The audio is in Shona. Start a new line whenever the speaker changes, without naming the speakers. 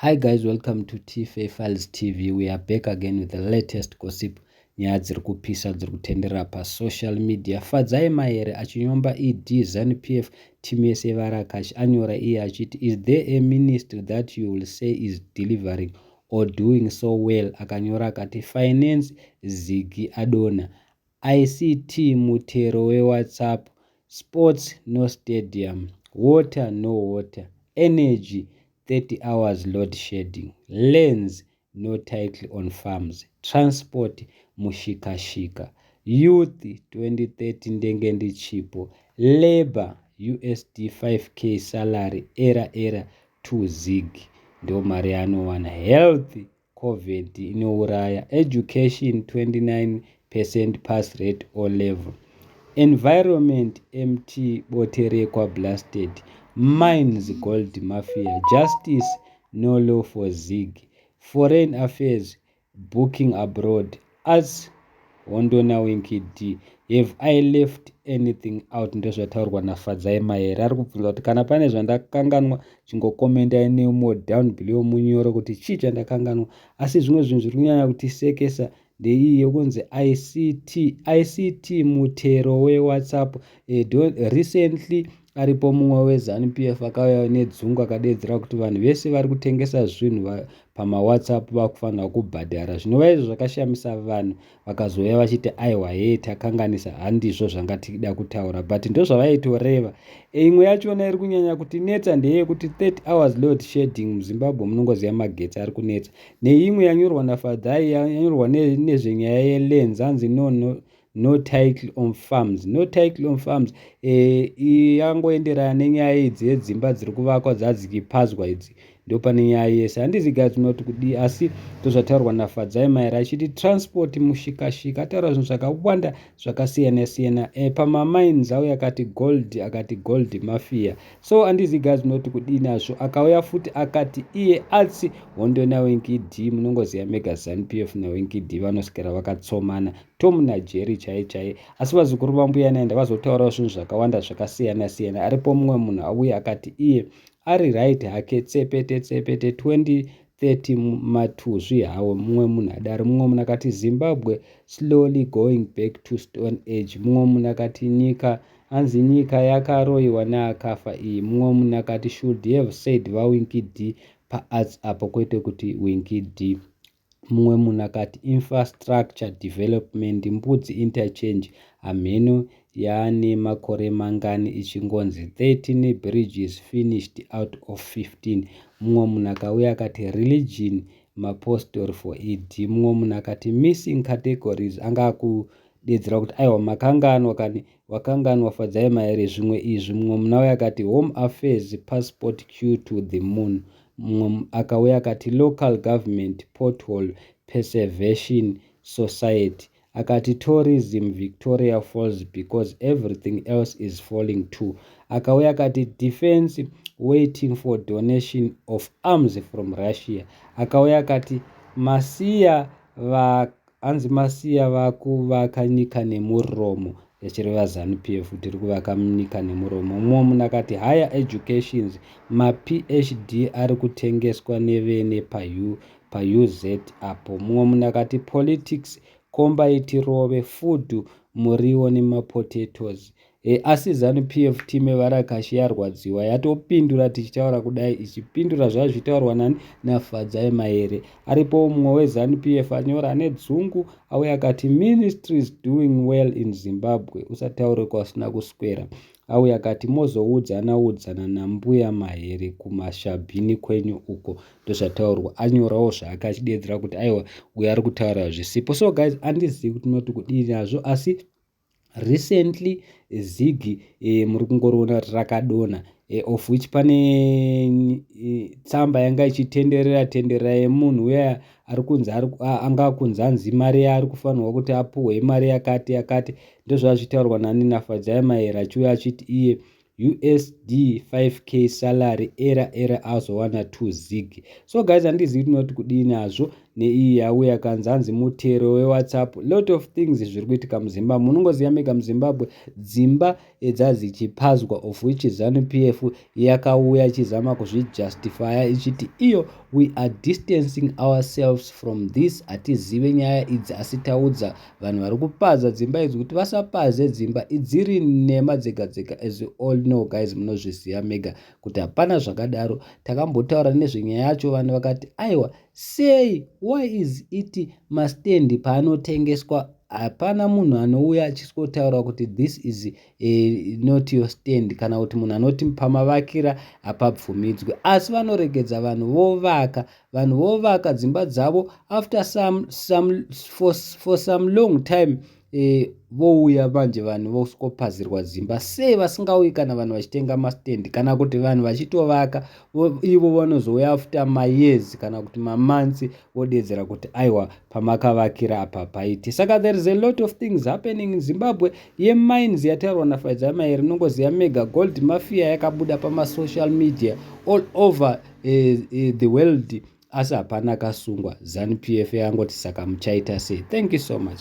Hi guys, welcome to TFA Files TV. We are back again with the latest gossip. Nyaya dziri kupisa dziri kutenderera pasocial media. Fadzai Mahere achinyomba ED, ZANU PF team yese yevarakashi. Anyora iye achiti, "Is there a ministry that you will say is delivering or doing so well?" Akanyora akati, "Finance Zigi adona, ICT mutero weWhatsApp, sports no stadium, water no water, energy 30 hours load shedding, lands no title on farms, transport mushikashika, youth 2030 ndenge ndichipo, labor USD 5K salary, era era 2 zig ndo mari yaanowana, health COVID inouraya, education 29% pass rate O level, environment Mt Boterekwa blasted, mines gold mafia, justice no law for Zig, foreign affairs booking abroad, arts hondo naWinky D. Have I left anything out?" Ndozvataurwa naFadzai Mahere. Ari kubvunza kuti kana pane zvandakanganwa, chingokomendai nemo down below, munyoro kuti chii chandakanganwa. Asi zvimwe zvinhu zviri kunyanya kutisekesa ndeiyi yekunzi ICT, ICT mutero weWhatsApp. Recently aripo mumwe weZANU PF akauya nedzungu, akadedzera kuti vanhu vese vari kutengesa zvinhu pamaWhatsApp vakufanirwa kubhadhara, zvinova izvo zvakashamisa vanhu. Vakazouya vachiti, "Aiwa, hee, takanganisa, handizvo zvanga tida kutaura," but ndozvavaitoreva. Imwe yachona iri kunyanya kutinetsa ndeyekuti 30 hours load shedding muZimbabwe. Munongoziva magetsi ari kunetsa. Neimwe yanyorwa naFadzai, yanyorwa nezvenyaya yelands, hanzi no, no, no title on farms, no title on farms. Yangoenderana nenyaya idzi yedzimba dziri kuvakwa dzadzikipazwa idzi. Ndo pane nyaya yese. Handizi guys tinoti kudii, asi ndozvataurwa naFadzai Mahere achiti transport mushikashika. Ataura zvinhu zvakawanda zvakasiyana siyana. Pamamines auya akati gold, akati gold mafia. So handizi guys tinoti kudii nazvo. Akauya futi akati iye arts hondo naWinky D. Munongoziva mega, ZANU PF naWinky D vanoswera vakatsomana, Tom naJerry chai chai. Asi vazukuru vambuya naenda vazotaurawo zvinhu zvakawanda zvakasiyana siyana. Aripo mumwe munhu auya akati iye ari right hake, tsepete tsepete 2030 matuzvi hawo. Mumwe munhu adaro. Mumwe munhu akati, "Zimbabwe slowly going back to stone age." Mumwe munhu akati, "Nyika," anzi, "nyika yakaroyiwa neakafa iyi." Mumwe munhu akati, "Should have said vaWinky D paarts apo, kwete kuti Winky D." Mumwe munhu akati, "Infrastructure development, Mbudzi Interchange hamheno yaane makore mangani ichingonzi 13 bridges finished out of 15." Mumwe munhu akauya akati, "Religion mapostori for ED." Mumwe munhu akati, "Missing categories." Anga akudedzera kuti aiwa, makanganwa kani, wakanganwa Fadzai Mahere zvimwe izvi. Mumwe munhu auya akati, "Home affairs passport queue to the moon." Mumwe akauya akati, "Local government pothole preservation society." Akati, "Tourism Victoria Falls because everything else is falling too." Akauya akati, "Defense waiting for donation of arms from Russia." Akauya akati, "Masiya va," hanzi, "masiya vakuvaka nyika nemuromo," yachireva ZANU PF, tiri kuvaka nyika nemuromo. Mumwe munhu akati, "Higher educations maPhD ari kutengeswa nevene paUZ apo." Mumwe munhu akati, "Politics komba itirove food, muriwo nemapotatoes." Asi ZANU PF team yevarakashi yarwadziwa, yatopindura tichitaura kudai, ichipindura zvazvitaurwa nani? NaFadzai Mahere. Aripo mumwe weZANU PF anyora ane dzungu, auya akati, "Ministries doing well in Zimbabwe, usataure kwasina kuswera." Auya akati, "Mozoudzana udzana nambuya Mahere kumashabhini kwenyu uko." Ndozvataurwa. Anyorawo zvake achidedzera kuti aiwa, uyo ari kutaura zvisipo. So guys, andizivi kuti tinoti kudii nazvo, asi recently Zigi muri kungoriona rakadonha, of which pane tsamba yanga ichitenderera tenderera yemunhu uya ari kunzi anga kunzi anzi mari yaari kufanirwa kuti apuhwe imari yakati yakati. Ndozvazvitaurwa nani? NaFadzai Mahere, achiuya achiti iye USD 5K salary era era azowana 2 zig. So guys, handizivi tinoti kudii nazvo neiyi yauya kanzanzi mutero weWhatsApp. Lot of things zviri kuitika muZimbabwe. Munongoziva mega, muZimbabwe dzimba dzadzichipazwa, of which ZANU PF yakauya ichizama kuzvijustifya ichiti iyo, "We are distancing ourselves from this, hatizive nyaya idzi, asi taudza vanhu vari kupaza dzimba idzi kuti vasapaze dzimba." Idziri nema dzega dzega. As you all know, guys, munozviziva mega kuti hapana zvakadaro. Takambotaura nezvenyaya yacho, vanhu vakati aiwa, sei, why is it mastendi paanotengeswa hapana munhu anouya achiswotaura kuti this is not your stand, kana kuti munhu anoti pamavakira hapabvumidzwe, asi vanoregedza vanhu vovaka, vanhu vovaka dzimba dzavo after for some long time, vouya manje vanhu voswopazirwa dzimba? Sei vasingauyi kana vanhu vachitenga mastendi, kana kuti vanhu vachitovaka, ivo vanozouya after mayears kana kuti mamonths vodedzera kuti aiwa, pamakavakira apa paiti? Saka there is a lot of things happening in Zimbabwe. Yemines yataurwa naFadzai Mahere, inongoziva mega. Gold mafia yakabuda pamasocial media all over the world, asi hapana akasungwa. ZANU PF yangoti saka muchaita sei? Thank you so much.